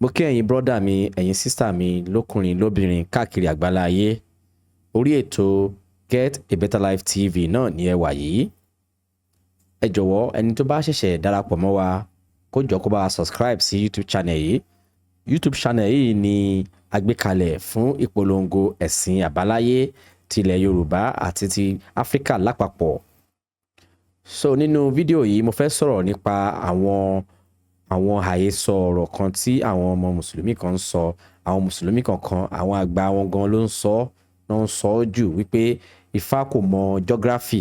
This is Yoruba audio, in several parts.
Mo kí ẹ̀yin brother mi, ẹ̀yin sister mi, lọ́kùnrin lóbìnrin káàkiri àgbálá ayé. Orí ètò Get a Better Life TV náà ní ẹ wà yìí. Ẹ jọ̀wọ́, ẹni tó bá ṣẹ̀ṣẹ̀ darapọ̀ mọ́ wa, kó jọ̀ọ́ kó bá wa subscribe sí YouTube channel yìí. YouTube channel yìí ni a gbé kalẹ̀ fún ìpolongo ẹ̀sìn àbáláyé tilẹ̀ Yorùbá àti ti Áfríkà lápapọ̀. So nínú fídíò yìí, mo fẹ́ sọ̀rọ̀ nípa àwọn àhesọ ọ̀rọ̀ kan tí àwọn ọmọ mùsùlùmí kan ń sọ, àwọn mùsùlùmí kankan, àwọn àgbà wọn gan ló ń sọ, ló ń sọ jù wípé Ifá kò mọ geography.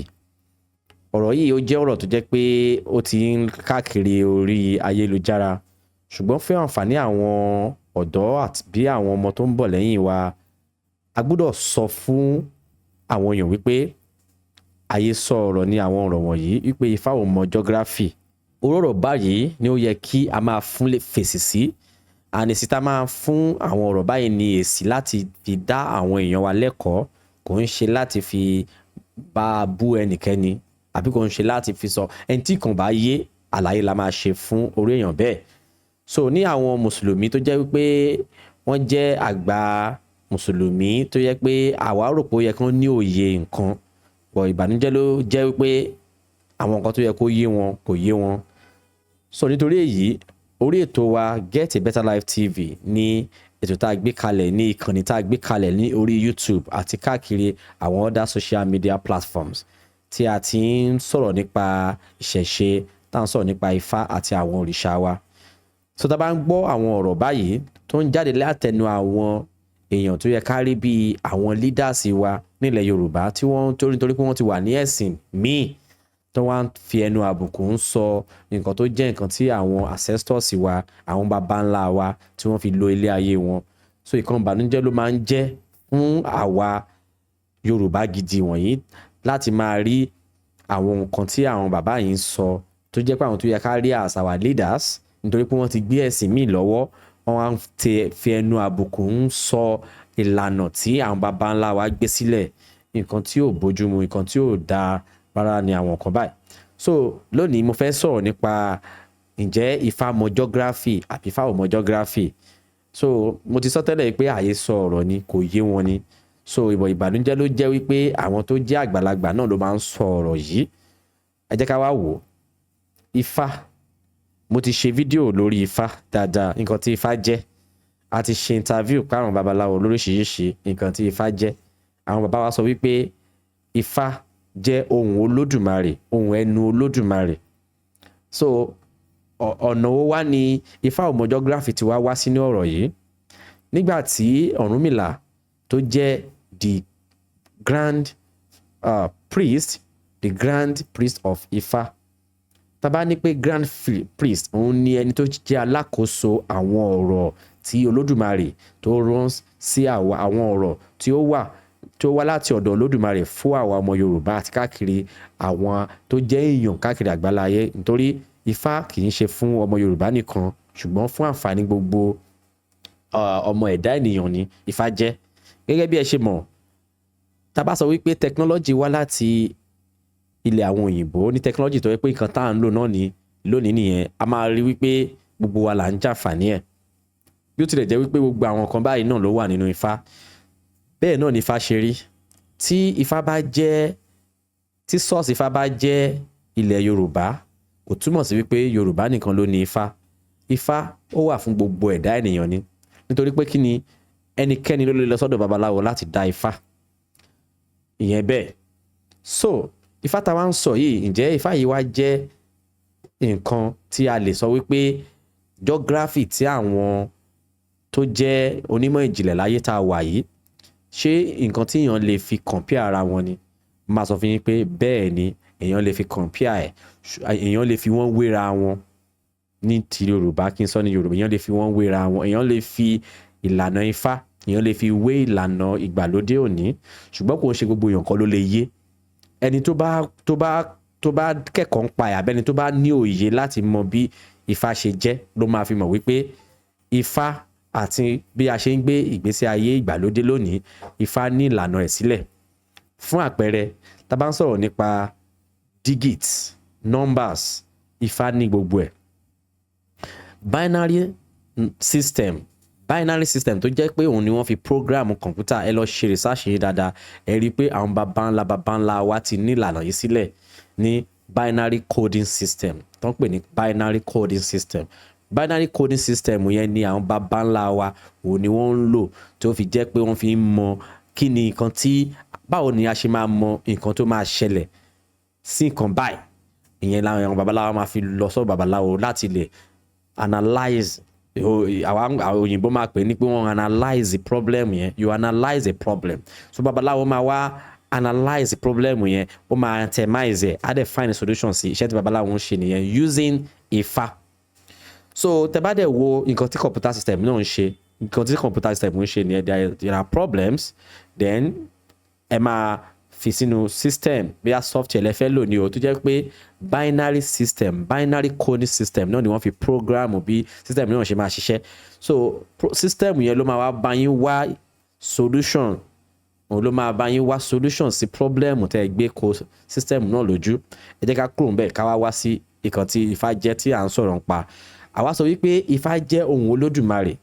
Ọ̀rọ̀ yìí, ó jẹ́ ọ̀rọ̀ tó jẹ́ pé ó ti ń káàkiri orí ayélujára, ṣùgbọ́n fún àǹfààní àwọn ọ̀dọ́ àti bí àwọn ọmọ tó ń bọ̀ lẹ́yìn wa, a gbọ́dọ̀ sọ fún àwọn èèyàn wípé àhesọ ọ̀rọ̀ ni àwọn ọ̀rọ̀ wọ̀nyí, wípé Ifá ò mọ geography. Ọ̀rọ̀ báyìí ni ó yẹ kí a máa fún fèsì sí, àní èsì tá a máa fún àwọn ọ̀rọ̀ báyìí ní èsì láti fi dá àwọn èèyàn wa lẹ́kọ̀ọ́. Kò ń ṣe láti fi bá a bú ẹnikẹ́ni, àbí kò ń ṣe láti fi sọ ẹni tí kàn bá yé. Àlàyé la máa ṣe fún orí èèyàn bẹ́ẹ̀. So ní àwọn mùsùlùmí tó jẹ́ wípé wọ́n jẹ́ àgbà mùsùlùmí, tó yẹ pé àwa rò pé ó yẹ kí wọ́n ní òye nǹkan pọ̀, ìbànújẹ́ ló jẹ́ wípé àwọn nǹkan tó yẹ kó yé wọn kò yé wọn. So nítorí èyí, orí ètò wa Get a Better Life TV ní ètò tá a gbé kalẹ̀ ní ìkànnì tá a gbé kalẹ̀ ní orí YouTube àti káàkiri àwọn other social media platforms tí a ti ń sọ̀rọ̀ nípa ìṣẹ̀ṣe, tá à ń sọ̀rọ̀ nípa Ifá àti àwọn òrìṣà wa. So tá a bá ń gbọ́ àwọn ọ̀rọ̀ báyìí tó ń jáde látẹnu àwọn èèyàn tó yẹ ká rí bíi àwọn leaders wa nílẹ̀ Yorùbá, tí wọ́n torí nítorí pé wọ́n ti wà ní ẹ̀sìn míì, tó wá ń fi ẹnu àbùkù ń sọ nǹkan tó jẹ́ nǹkan tí àwọn ancestors wa, àwọn baba ńlá wa, tí wọ́n fi lo ilé ayé wọn. So ìkan ìbànújẹ́ ló máa ń jẹ́ fún àwa Yorùbá gidi wọ̀nyí láti máa rí àwọn nǹkan tí àwọn bàbá yìí ń sọ, tó jẹ́ pé àwọn tó yẹ ká rí as our leaders, nítorí pé wọ́n ti gbé ẹ̀sìn míì lọ́wọ́, wọ́n wá ń fi ẹnu àbùkù ń sọ ìlànà tí àwọn baba ńlá wa gbé sílẹ̀. Nǹkan tí ò bójúmu, nǹkan tí ò dáa rárá ni àwọn nǹkan báyìí. So lónìí, mo fẹ́ sọ̀rọ̀ nípa ǹjẹ́ Ifá mọ geography àbí Ifá ò mọ geography. So mo ti sọ tẹ́lẹ̀ pé àhesọ ọ̀rọ̀ ni, kò yé wọn ni. So ìbọ̀ ìbànújẹ́ ló jẹ́ wípé àwọn tó jẹ́ àgbàlagbà náà ló máa ń sọ ọ̀rọ̀ yìí. Ẹ jẹ́ ká wá wò ó. Ifá, mo ti ṣe fídíò lórí Ifá dáadáa, nǹkan tí Ifá jẹ́. A ti ṣe interview pàrọ̀ babaláwo lóríṣiríṣi, nǹkan tí Ifá jẹ́. Àwọn bàbá wa sọ wípé Ifá jẹ́ ohùn Olódùmarè, ohùn ẹnu Olódùmarè. So ọ̀nà wo wá ni Ifá ò mọ geography ti wá wá sínú ọ̀rọ̀ yìí, nígbà tí Ọ̀rúnmìlà tó jẹ́ the grand priest of Ifá? Tá bá ní pé grand priest, òun ni ẹni tó jẹ́ alákòóso àwọn ọ̀rọ̀ tí Olódùmarè tó rán sí àwa, àwọn ọ̀rọ̀ tí ó wà, tó wá láti ọ̀dọ̀ Olódùmarè fún àwa ọmọ Yorùbá àti káàkiri àwọn tó jẹ́ èèyàn káàkiri àgbáláyé, nítorí Ifá kì í ṣe fún ọmọ Yorùbá nìkan, ṣùgbọ́n fún àǹfààní gbogbo ọmọ ẹ̀dá ènìyàn ni Ifá jẹ́. Gẹ́gẹ́ bí ẹ ṣe mọ̀, tá bá sọ wípé technology wá láti ilẹ̀ àwọn òyìnbó, ní technology tó yẹ pé nǹkan tá à ń lò náà ní lónìí nìyẹn, a máa rí wípé gbogbo wa là ń jàǹfààní ẹ̀. Bí ó tilẹ̀ jẹ́ wípé gbogbo àwọn nǹkan báyìí náà ló wà nínú Ifá, bẹ́ẹ̀ náà ni Ifá ṣe rí. Tí Ifá bá jẹ́, tí source Ifá bá jẹ́ ilẹ̀ Yorùbá, kò túmọ̀ sí wípé Yorùbá nìkan ló ní Ifá. Ifá, ó wà fún gbogbo ẹ̀dá ènìyàn ni. Nítorí pé kí ni? Ẹnikẹ́ni ló lè lọ sọ́dọ̀ babaláwo láti dá Ifá ìyẹn bẹ́ẹ̀. So Ifá tá a wá ń sọ yìí, ǹjẹ́ Ifá yìí wá jẹ́ nǹkan tí a lè sọ wípé geography, tí àwọn tó jẹ́ onímọ̀ ìjìnlẹ̀ láyé tá a wà yìí, ṣé nǹkan tí èèyàn lè fi compare ara wọn ni? Máa sọ fún yín pé bẹ́ẹ̀ ni, èèyàn lè fi compare ẹ̀, èèyàn lè fi wọ́n wéra wọn. Ní ti Yorùbá, kí n sọ ní Yorùbá, èèyàn lè fi wọ́n wéra wọn. Èèyàn lè fi ìlànà Ifá, èèyàn lè fi wé ìlànà ìgbàlódé òní, ṣùgbọ́n kò ń ṣe gbogbo èèyàn kọ́ ló lè yé. Ẹni tó bá kẹ́kọ̀ọ́ ń pa ẹ̀, àbẹ́ni tó bá ní òye láti mọ bí Ifá ṣe jẹ́, ló máa fi mọ̀ wípé Ifá àti bí a ṣe ń gbé ìgbésí ayé ìgbàlódé lónìí, Ifá ní ìlànà ẹ̀ sílẹ̀. Fún àpẹẹrẹ, tá a bá ń sọ̀rọ̀ nípa digits, numbers, Ifá ní gbogbo ẹ̀. Binary system, binary system tó jẹ́ pé òun ni wọ́n fi program kọ̀ǹpútà. Ẹ lọ ṣe research yìí dáadáa, ẹ rí i pé àwọn baba ńlá wa ti ní ìlànà yìí sílẹ̀ ní binary coding system tó ń pè ní binary coding system. Binary coding system yẹn ni àwọn baba ńlá wa, òun ni wọ́n ń lò tó fi jẹ́ pé wọ́n fi ń mọ kí ni nǹkan tí, báwo ni a ṣe máa mọ nǹkan tó máa ṣẹlẹ̀ sí nǹkan báyìí. Ìyẹn làwọn àwọn babaláwo máa fi lọ sọ́dọ̀ babaláwo láti lè analyze. Àwọn òyìnbó máa pè ní pé wọ́n analyze the problem yẹn. You analyze a problem, so babaláwo máa wá analyze the problem yẹn, ó máa itemize ẹ̀, á dẹ̀ find a solution sí. Iṣẹ́ tí babaláwo ń ṣe nìyẹn using Ifá. So tẹ́ bá dẹ̀ wo nǹkan tí computer system náà ń ṣe, nǹkan tí computer system ń ṣe nìyẹn. There are problems, then ẹ máa fi sínú system, bóyá software lẹ fẹ́ lò ní o, tó jẹ́ pé binary system, binary coding system náà ni wọ́n fi program bí system náà ṣe máa ṣiṣẹ́. So system yẹn ló máa wá bá yín wá solution, òun ló máa bá yín wá solution sí problem tẹ́ ẹ gbé ko system náà lójú. Ẹ jẹ́ ká kúrò níbẹ̀, ká wá wá sí ìkan tí Ifá jẹ́ tí à ń sọ̀rọ̀ ń pa. Àwa sọ wípé Ifá jẹ́ ohun Olódùmarè.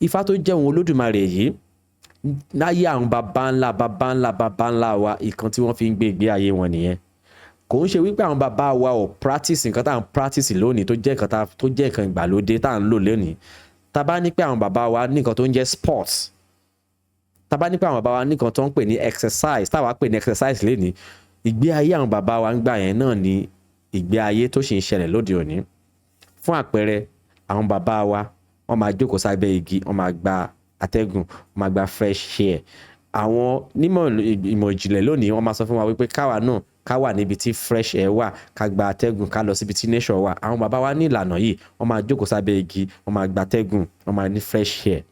Ifá tó jẹ́ ohun Olódùmarè yìí, láyé àwọn baba ńlá baba ńlá baba ńlá wa, ìkan tí wọ́n fi ń gbé ìgbé ayé wọn nìyẹn. Kò ń ṣe wípé àwọn bàbá wa ò practice nǹkan tá à ń practice lónìí, tó jẹ́ nǹkan tó jẹ́ nǹkan ìgbàlódé tá à ń lò lónìí. Tá bá ní pé àwọn bàbá wa ní nǹkan tó ń jẹ́ sports, tá bá ní pé àwọn bàbá wa ní nǹkan tó ń pè ní exercise, táwa pè ní exercise lénìí, ìgbé ayé àwọn bàbá wa ń gbà yẹn náà ni ìgbé ayé tó sì ń ṣẹlẹ̀ lóde òní. Fún àpẹẹrẹ, àwọn bàbá wa, wọ́n máa jókòó sábẹ́ igi, wọ́n máa gba atẹ́gùn, wọ́n máa gba fresh air. Àwọn onímọ̀ ìmọ̀ ìjìnlẹ̀ lónìí, wọ́n máa sọ fún wa wípé káwa náà ká wà níbi tí fresh air wà, ká gba atẹ́gùn, ká lọ síbi tí nature wà. Àwọn bàbá wa ní ìlànà yìí, wọ́n máa jókòó sábẹ́ igi, wọ́n máa gba atẹ́gùn, wọ́n máa ní fresh air.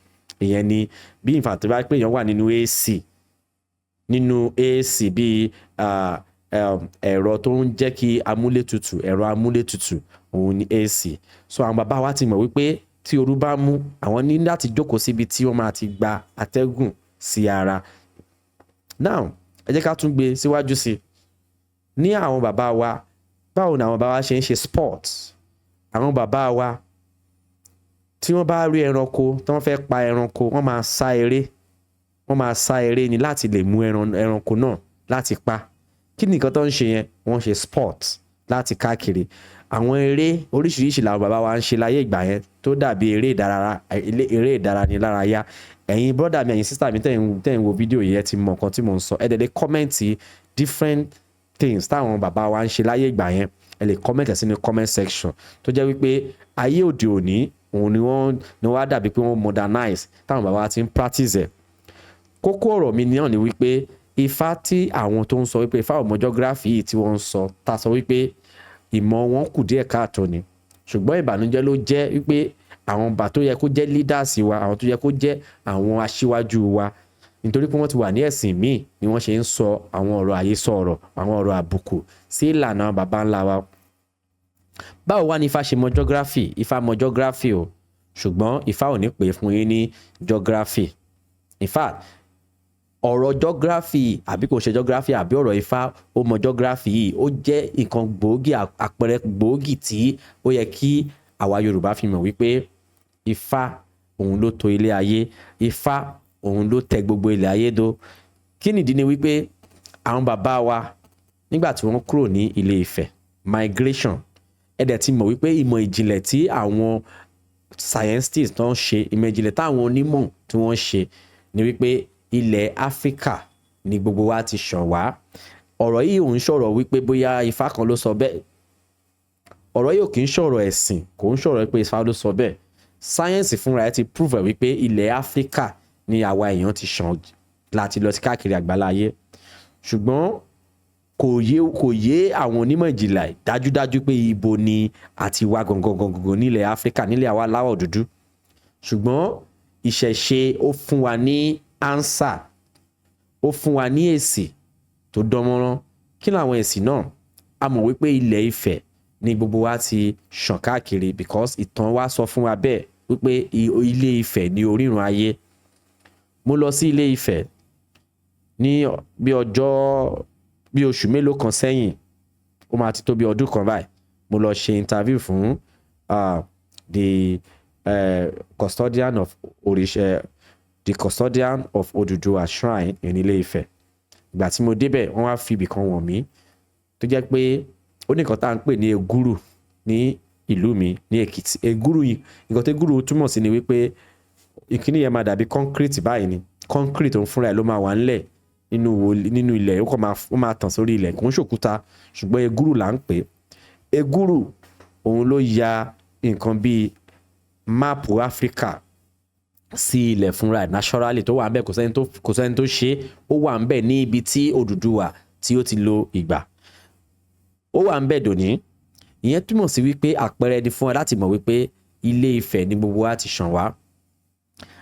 Ìyẹn ni bí in fact tó bá pé èèyàn wà nínú AC, nínú AC bíi ẹ̀rọ tó ń jẹ́ kí amúlétutù, ẹ̀rọ amúlétutù òun ni AC. So àwọn bàbá wa ti mọ̀ wípé tí ooru bá mú, àwọn ní láti jókòó síbi tí wọ́n máa ti gba atẹ́gùn sí ara. Now, ẹ jẹ́ ká tún gbé síwájú sí i. Ní àwọn bàbá wa, báwo ni àwọn bàbá wa ṣe ń ṣe sports? Àwọn bàbá wa, tí wọ́n bá rí ẹranko tí wọ́n fẹ́ pa ẹranko, wọ́n máa sá eré, wọ́n máa sá eré ni láti lè mú ẹranko náà láti pa. Kí ni nǹkan tó ń ṣe yẹn? Wọ́n ṣe sport láti káàkiri. Àwọn eré oríṣiríṣi làwọn bàbá wa ń ṣe láyé ìgbà yẹn tó dàbí eré ìdárayá, eré ìdárayá. Ẹ̀yin brother mi, ẹ̀yin sister mi tẹ̀ ń wo fídíò yìí, ẹ ti mọ nǹkan tí mò ń sọ. Ẹ dẹ̀ lè comment different things táwọn bàbá wa ń ṣe láyé ìgbà yẹn. Ẹ lè comment ẹ̀ sínú comment section, tó jẹ́ wípé ayé òde òní òun ni wọ́n á dàbí pé wọ́n modernize táwọn bàbá wa ti ń practice ẹ̀. Kókó ọ̀rọ̀ mi náà ni wípé Ifá tí àwọn tó ń sọ wípé Ifá ò mọ geography yìí tí wọ́n ń sọ, tá a sọ wípé ìmọ̀ wọn kù díẹ̀ káàtó ni. Ṣùgbọ́n ìbànújẹ́ ló jẹ́ wípé àwọn bàbá tó yẹ kó jẹ́ leaders wa, àwọn tó yẹ kó jẹ́ àwọn aṣíwájú wa, nítorí pé wọ́n ti wà ní ẹ̀sìn míì ni wọ́n ṣe ń sọ àwọn ọ̀rọ̀ àhesọ ọ̀rọ̀, àwọn ọ̀rọ̀ àbùkù sí ìlànà baba ńlá wa. Báwo wá ní Ifá ṣe mọ geography? Ifá mọ geography o, ṣùgbọ́n Ifá ò ní pè fún yín ní geography. In fact, ọ̀rọ̀ geography àbí kò ṣe geography, àbí ọ̀rọ̀ Ifá ó mọ geography yìí, ó jẹ́ nǹkan gbòógì, àpẹẹrẹ gbòógì tí ó yẹ kí àwa Yorùbá fi mọ̀ wípé Ifá òun ló tò ilé ayé, Ifá òun ló tẹ gbogbo ilẹ̀ ayé dó. Kí nìdí? Ni wípé àwọn bàbá wa, nígbà tí wọ́n kúrò ní Ilé Ifẹ̀, migration, ẹ dẹ̀ ti mọ̀ wípé ìmọ̀ ìjìnlẹ̀ tí àwọn scientists tó ń ṣe, ìmọ̀ ìjìnlẹ̀ táwọn onímọ̀ tí wọ́n ṣe ni wípé ilẹ̀ Áfíríkà ni gbogbo wa ti ṣàn wá. Ọ̀rọ̀ yìí ò ń sọ̀rọ̀ wípé bóyá Ifá kan ló sọ bẹ́ẹ̀. Ọ̀rọ̀ yìí ò kì í sọ̀rọ̀ ẹ̀sìn, kò ń sọ̀rọ̀ pé Ifá ló sọ bẹ́ẹ̀. Sáyẹ́ǹsì fúnra ẹ̀ ti prove ẹ̀ wípé ilẹ̀ Áfíríkà ni àwa èèyàn ti ṣàn láti lọ sí káàkiri àgbáláyé. Ṣùgbọ́n kò yé àwọn onímọ̀ ìjìnlẹ̀ dájúdájú pé ibo ni àti wá gangan gangan nílẹ̀ Áfíríkà, nílẹ̀ àwa aláwọ̀ dúdú. Ṣùgbọ́n ìṣẹ̀ṣe ó fún wa ní answer, ó fún wa ní èsì tó dánmọ́rán. Kí làwọn èsì náà? A mọ̀ wípé ilẹ̀ Ifẹ̀ ni gbogbo wa ti ṣàn káàkiri, because ìtàn wa sọ fún wa bẹ́ẹ̀ wípé Ilé Ifẹ̀ ni orírun ayé. Mo lọ sí Ilé Ifẹ̀ ní bí ọjọ́ bí oṣù mélòó kan sẹ́yìn, ó máa ti tó bí ọdún kan báyìí. Mo lọ ṣe interview fún the Custodian of Orisha, the custodian of Oduduwa shrine in Ilé Ifẹ̀. Ìgbà tí mo débẹ̀, wọ́n wá fi ibì kan wọ̀n mí tó jẹ́ pé ó ní nǹkan tá à ń pè ní egúrù ní ìlú mi ní Èkìtì. Egúrù yìí, nǹkan tí egúrù túmọ̀ sí ni wípé ìkíní yẹn máa dàbí concrete báyìí ni. Concrete òun fúnra ẹ̀ ló máa wà ńlẹ̀ nínú ilẹ̀, ó kàn máa, ó máa tàn sórí ilẹ̀, kò ń ṣòkúta, ṣùgbọ́n egúrù là ń pè é. Egúrù òun ló ya nǹkan bíi map Áfíríkà sí ilẹ̀ fúnra ẹ̀ naturally tó wà ńbẹ̀. Kò sẹ́ni tó ṣe é. Ó wà ńbẹ̀ ní ibi tí Odùduwà tí ó ti lo ìgbà, ó wà ńbẹ̀ dòní. Ìyẹn túmọ̀ sí wípé àpẹẹrẹ ni fún ẹ láti mọ̀ wípé Ilé Ifẹ̀ ni gbogbo wa ti ṣàn wá.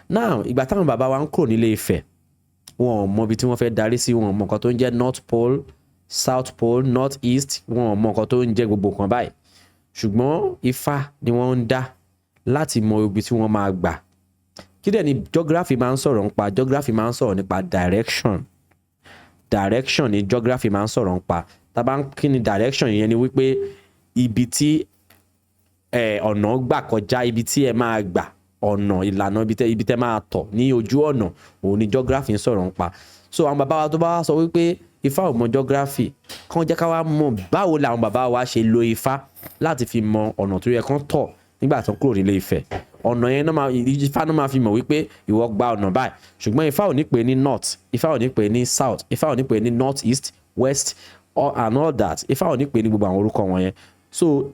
Now, ìgbà táwọn bàbá wa ń kúrò nílé Ifẹ̀, wọn ò mọ ibi tí wọ́n fẹ́ darí sí. Wọn ò mọ nǹkan tó ń jẹ́ North Pole, South Pole, North East. Wọn ò mọ nǹkan tó ń jẹ́ gbogbo nǹkan báyìí, ṣùgbọ́n Ifá ni wọ́n ń dá láti mọ ibi tí wọ́n máa gbà. Kí dẹ̀ ni geography máa ń sọ̀rọ̀ nípa? Geography máa ń sọ̀rọ̀ nípa direction. Direction ni geography máa ń sọ̀rọ̀ nípa. Tá bá ń kí ni direction yẹn ni wípé ibi tí ọ̀nà gbà kọjá, ibi tí ẹ máa gbà, ọ̀nà ìlànà, ibi tẹ́ máa tọ̀ ní ojú ọ̀nà, òun ni geography ń sọ̀rọ̀ nípa. So àwọn bàbá wa tó bá wá sọ wípé Ifá ò mọ geography, kàn jẹ́ ká wá mọ̀ báwo làwọn bàbá wa ṣe lo Ifá láti fi mọ ọ̀nà tó yẹ kán tọ̀ nígbà tó kúrò nílé Ifẹ̀. Ọ̀nà yẹn náà máa, Ifá náà máa fi mọ̀ wípé ìwọ gba ọ̀nà báyìí, ṣùgbọ́n Ifá ò ní pè ní north, Ifá ò ní pè ní south, Ifá ò ní pè ní north east, west and all that. Ifá ò ní pè ní gbogbo àwọn orúkọ wọn yẹn. So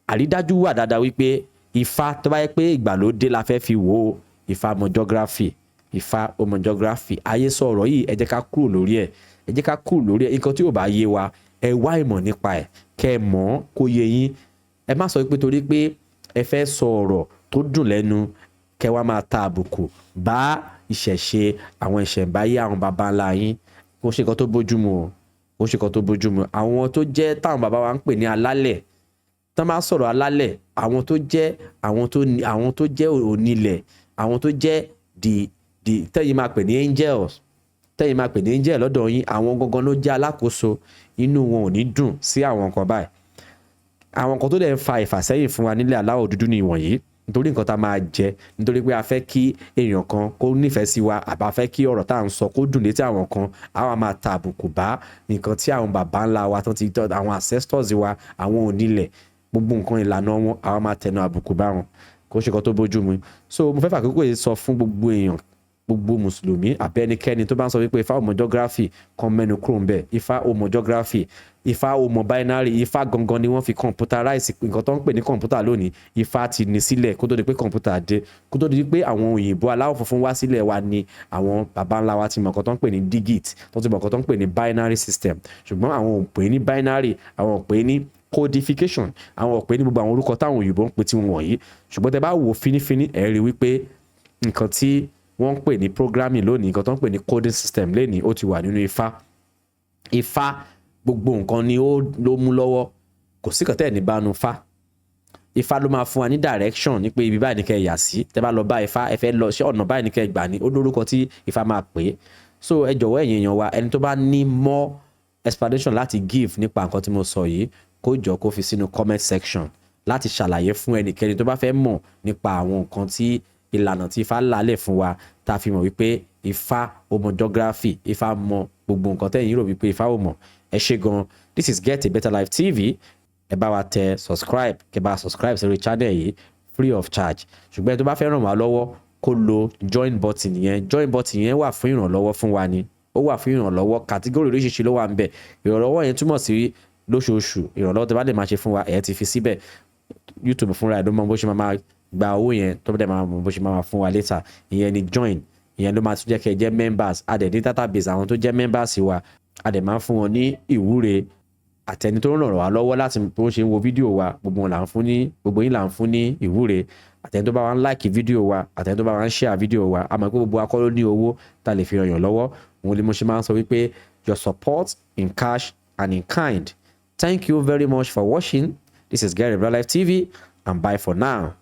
àrídájú wà dáadáa wípé Ifá, tó bá yẹ pé ìgbàlódé la fẹ́ fi wò ó, Ifá mọ geography. Ifá ó mọ geography. Ayé sọ ọ̀rọ̀ yìí, ẹ jẹ́ ká kúrò lórí ẹ̀, ẹ jẹ́ ká kúrò lórí ẹ̀. Nǹkan tí ò bá yé wa, ẹ wá ìmọ̀ nípa ẹ̀, kẹ́ ẹ mọ̀ ọ́ kó yé yín. Ẹ má sọ pé torí pé ẹ fẹ́ sọ ọ̀rọ̀ tó dùn lẹ́nu, kẹ́ wá máa ta àbùkù bá ìṣẹ̀ṣe, àwọn ìṣẹ̀ǹbáyé àwọn baba ńlá yín. Kò ṣe nǹkan tó bójú mu o, kò ṣe nǹkan tó bójú mu. Àwọn tó jẹ́ táwọn baba wa ń pè ní alálẹ̀, tán bá sọ̀rọ̀ alálẹ̀, àwọn tó jẹ́ àwọn tó ní, àwọn tó jẹ́ onílẹ̀, àwọn tó jẹ́ the tẹ́yìn máa pè ní angels, tẹ́yìn máa pè ní angel lọ́dọ̀ yín, àwọn gangan ló jẹ́ alákòóso. Inú wọn ò ní dùn sí àwọn nǹkan báyìí. Àwọn nǹkan tó dẹ̀ ń fa ìfàsẹ́yìn fún wa nílẹ̀ aláwọ̀ dúdú ni ìwọ̀nyí, nítorí nǹkan tá a máa jẹ, nítorí pé a fẹ́ kí èèyàn kan kó nífẹ̀ẹ́ sí wa, àbá fẹ́ kí ọ̀rọ̀ tá à ń sọ kó dùn létí àwọn kan, àwa máa ta àbùkù bá nǹkan tí àwọn bàbá ńlá wa tó ti tọ́, àwọn ancestors wa, àwọn onílẹ̀, gbogbo nǹkan ìlànà wọn, àwa máa tẹnu àbùkù bá wọn. Kò ṣe nǹkan tó bójú mu. So mo fẹ́ fàkókò yìí sọ fún gbogbo èèyàn, gbogbo mùsùlùmí àbí ẹnikẹ́ni tó bá ń sọ wípé Ifá ò mọ geography, kan mẹ́nu kúrò ń bẹ̀. Ifá ò mọ geography, Ifá ò mọ binary. Ifá gangan ni wọ́n fi computerize nǹkan tó ń pè ní kọ̀ǹpútà lónìí. Ifá ti ní sílẹ̀ kó tó di pé kọ̀ǹpútà dé, kó tó di pé àwọn òyìnbó aláwọ̀ funfun wá sílẹ̀ wa ni àwọn baba ńlá wa ti mọ̀ nǹkan tó ń pè ní digit, tó ti mọ̀ nǹkan tó ń pè ní binary system. Ṣùgbọ́n àwọn ò pè ní binary, àwọn ò pè ní codification, àwọn ò pè ní gbogbo àwọn orúkọ táwọn òyìnbó ń pè tí wọ́n wọ̀nyí. Ṣùgbọ́n tẹ bá wò fínífíní, ẹ̀ rí wípé nǹkan tí wọ́n ń pè ní programming lónìí, nǹkan tó ń pè ní coding system lónìí, ó ti wà nínú Ifá. Ifá, gbogbo nǹkan ni ó ló mú lọ́wọ́. Kò sí kàn tẹ́ ẹ̀ ní bánu Ifá. Ifá ló máa fún wa ní direction ní pé ibi báyìí ní kẹ́ ẹ yà sí. Tẹ́ bá lọ bá Ifá, ẹ fẹ́ lọ ṣé ọ̀nà báyìí ní kẹ́ ẹ gbà ní, ó lórúkọ tí Ifá máa pè é. So ẹ jọ̀wọ́, ẹ̀yin èèyàn wa, ẹni tó bá ní more explanation láti give nípa nǹkan tí mo sọ yìí, kó jọ kó fi sínú comment section láti ṣàlàyé fún ẹnikẹ́ni tó bá fẹ́ mọ̀ nípa àwọn nǹkan tí ìlànà tí Ifá lálẹ̀ fún wa, tá a fi mọ̀ wípé Ifá ó mọ geography, Ifá mọ gbogbo nǹkan tẹ́yìn rò wípé Ifá ò mọ̀. Ẹ ṣé gan. This is Get a Better Life TV. Ẹ bá wa tẹ subscribe, kẹ bá subscribe sórí channel yìí free of charge. Ṣùgbọ́n ẹni tó bá fẹ́ ràn wá lọ́wọ́, kó lo join button yẹn. Join button yẹn wà fún ìrànlọ́wọ́ fún wa ni, ó wà fún ìrànlọ́wọ́. Category oríṣiríṣi ló wà ń bẹ̀. Ìrànlọ́wọ́ yẹn túmọ̀ sí lóṣooṣù, ìrànlọ́wọ́ tó bá lè máa ṣe fún wa, ẹ̀ ti fi síbẹ̀. YouTube fúnra ẹ̀ ló mọ bó ṣe máa gba owó yẹn, tó dẹ̀ máa mọ bó ṣe máa fún wa later. Ìyẹn ni join. Ìyẹn ló máa tún jẹ́ kẹ́ ẹ jẹ́ members. A dẹ̀ ní database àwọn tó jẹ́ members wa, a dẹ̀ máa ń fún wọn ní ìwúre. Àtẹni tó ń ràn wá lọ́wọ́ láti bó ṣe ń wo fídíò wa, gbogbo wọn là ń fún ní, gbogbo yín là ń fún ní ìwúre. Àtẹni tó bá wa ń like fídíò wa, àtẹni tó bá wa ń share fídíò wa. A mọ̀ pé gbogbo akọ́ ló ní owó tá a lè fi ràn yàn lọ́wọ́. Òun ni mo ṣe máa ń sọ wípé your support in cash and in kind. Thank you very much for watching. This is Get a Better Life TV, and bye for now.